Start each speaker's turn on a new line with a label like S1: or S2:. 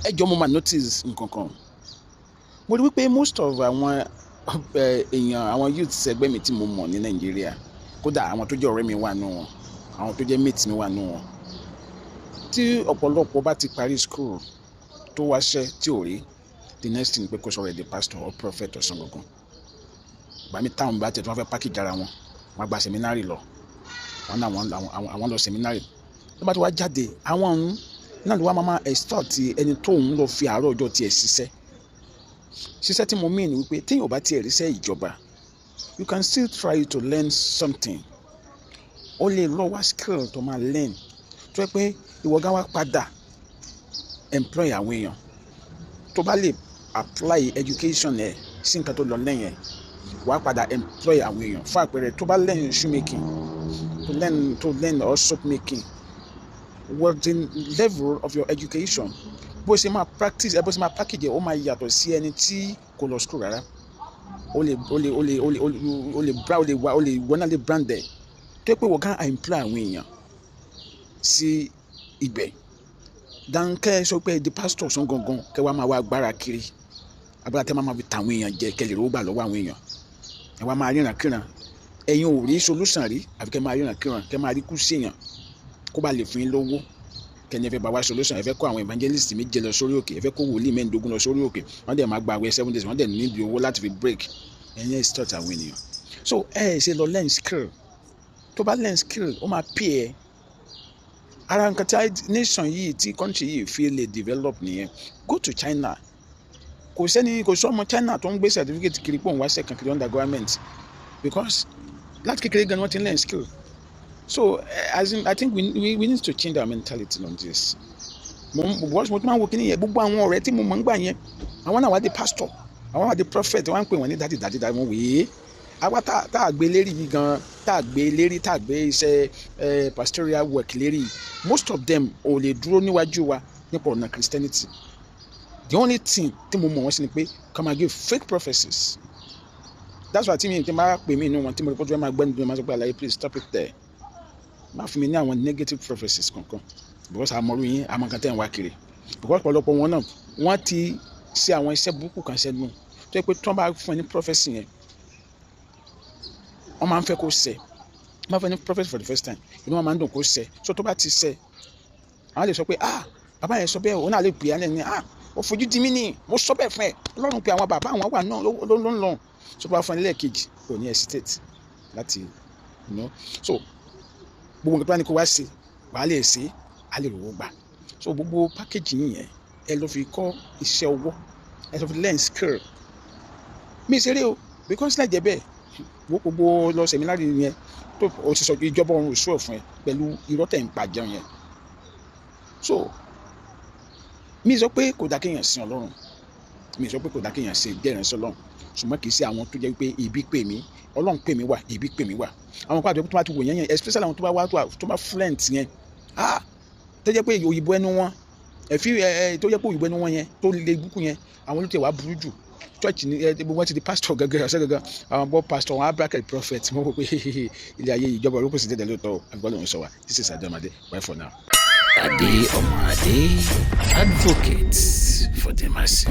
S1: Ẹ jọ̀ọ́, mo máa notice nǹkan kan. Mo rí wípé most of àwọn èèyàn, àwọn youths ẹgbẹ́ mi tí mo mọ̀ ní Nàìjíríà, kódà àwọn tó jẹ́ ọ̀rẹ́ mi wà nù wọn, àwọn tó jẹ́ mate mi wà nù wọn, tí ọ̀pọ̀lọpọ̀ bá ti parí school tó wáṣẹ́ tí ò rí, the next thing pé kó sọ̀rọ̀ ẹ̀ di pastor or prophet or something. Gbà mí táwọn bá tẹ̀ tí wọ́n fẹ́ package ara wọn, wọ́n gba seminary lọ. Wọ́n náà àwọn lọ seminary, tó bá ti wá jáde, àwọn ọ̀hún náà ló wá máa extort ẹni tó ń lọ fi àárọ̀ ọjọ́ tiẹ̀ ṣiṣẹ́. Ṣiṣẹ́ tí mo mean ni wípé téèyàn ò bá tiẹ̀ ríṣẹ́ ìjọba, you can still try to learn something. Ó lè lọ wá skill tó máa learn tó yẹ pé ìwọ gan wá padà employ àwọn èèyàn. Tó bá lè apply education ẹ sí nǹkan tó lọ lẹ́yìn ẹ̀, wàá padà employ àwọn èèyàn. Fún àpẹẹrẹ, tó bá learn shoemaking, to learn or soap making, well, the level of your education, bó ṣe máa practice ẹ, bó ṣe máa package ẹ, ó máa yàtọ̀ sí ẹni tí kò lọ school rárá. Ó lè bra ó lè wá ó lè wọ́n náà lè brand ẹ̀ tó yẹ pé wọ́n kàn employ àwọn èèyàn sí ibẹ̀. Dáńkẹ́ sọ pé the pastor sọ gangan kẹ́ wàá máa wá agbára kiri, agbára tẹ́ máa ma fi tàwọn èèyàn jẹ, kẹ́ lè rówó gbà lọ́wọ́ àwọn èèyàn. Ẹ wá máa ríran kíran. Ẹ̀yin ò rí solution rí, àfi kẹ́ máa ríran kíran, kẹ́ máa rí kú sí èèyàn kó bá lè fún yín lówó. Kẹ́ni ẹ fẹ́ bá wá solution, ẹ fẹ́ kó àwọn evangelist méje lọ sórí òkè, ẹ fẹ́ kó wòlíì 15 lọ sórí òkè, wọ́n dẹ̀ máa gba àwẹ̀ 7 days, wọ́n dẹ̀ nídìí owó láti fi break. Ẹ̀yin extort àwọn ènìyàn. So ẹ ṣe lọ learn skill. Tó bá learn skill, ó máa pay ẹ. Ara nǹkan tí nation yìí, tí country yìí fi lè develop nìyẹn. Go to China. Kò sẹ́ni, kò sọ́mọ China tó ń gbé certificate kiri pé òun wá sẹ́kàn kiri under government, because láti kékeré gan ni wọ́n ti ń learn skill. So as in, I think we need to change our mentality on this. Mo because mo tún máa ń wo kíní yẹn, gbogbo àwọn ọ̀rẹ́ tí mo mọ̀ ń gbà yẹn, àwọn náà wá di pastor, àwọn wá di prophet, wọ́n á ń pè wọ́n ní daddy, daddy, daddy. Wọ́n wèé àwa tá a gbé lérí yìí gan, tá a gbé lérí, tá a gbé iṣẹ́ pastoral work lérí, most of them ò lè dúró níwájú wa nípa ọ̀nà Christianity. The only thing tí mo mọ̀ wọ́n sí ni pé kọ́ máa give fake prophecies. That's why tí mi tí máa pè mí inú wọn, tí mo rí pé ó máa gbẹ́nu bí wọ́n máa sọ pé, "Àlàyé, please stop it there. Má fún mi ní àwọn negative prophecies kankan," because àmọ́rú yín, àmọ́ nǹkan tẹ́ ń wá kiri, because ọ̀pọ̀lọpọ̀ wọn náà, wọ́n ti ṣe àwọn iṣẹ́ burúkú kan sẹ́nu tó yẹ pé tí wọ́n bá fún ẹ ní prophecy yẹn, wọ́n máa ń fẹ́ kó ṣẹ. Wọ́n máa fẹ́ ní prophecy for the first time, inú wọn máa ń dùn kó ṣẹ. So tó bá ti ṣẹ, àwọn lè sọ pé, "Ah, bàbá yẹn sọ bẹ́ẹ̀." Òun náà lè pè é ní, "Ah, ó fojú di mí ní, mo sọ bẹ́ẹ̀ fún ẹ, Ọlọ́run pé àwọn bàbá àwọn wà náà ló ń lọ." So tó bá fún ẹ lẹ́ẹ̀kejì, kò ní hesitate láti. So gbogbo nǹkan tó bá ní kó wá ṣe, wàá lè ṣe, á lè rówó gbà. So gbogbo package yìí yẹn, ẹ lọ fi kọ́ iṣẹ́ ọwọ́, ẹ lọ fi learn skill. Mi ṣeré o, because láì jẹ́ bẹ́ẹ̀, gbogbo lọ seminary yẹn tó o ti sọ, ìjọba ọ̀run òṣù ọ̀fun ẹ pẹ̀lú irọ́ tẹ̀ ń pa jẹun yẹn. So mi sọ pé kò dá kéèyàn sin Ọlọ́run, mi sọ pé kò dá kéèyàn ṣe jẹ́ ìránṣẹ́ Ọlọ́run, ṣùgbọ́n kì í ṣe àwọn tó jẹ́ pé ibi pè mí, Ọlọ́run pè mí wà, ibi pè mí wà. Àwọn pàtó tó bá ti wò yẹn yẹn, especially àwọn tó bá wá tó bá fluent yẹn, ah, tó jẹ́ pé òyìnbó ẹnu wọn ẹ̀fí ẹ, tó jẹ́ pé òyìnbó ẹnu wọn yẹn tó le búkú yẹn, àwọn ló tẹ̀ wá burú jù. Church ni ẹ, gbogbo wọn ti di pastor gẹ́gẹ́ ọ̀sẹ̀ gẹ́gẹ́, àwọn gbọ́ pastor wọn á bracket prophet. Mo rò pé ilé ayé ìjọba orúkọ sì tẹ̀lé lóòótọ́. Àgbọ̀n lòún sọ wa. This is Adeomade. Bye for now.
S2: Ade Omoade, advocate for the masses.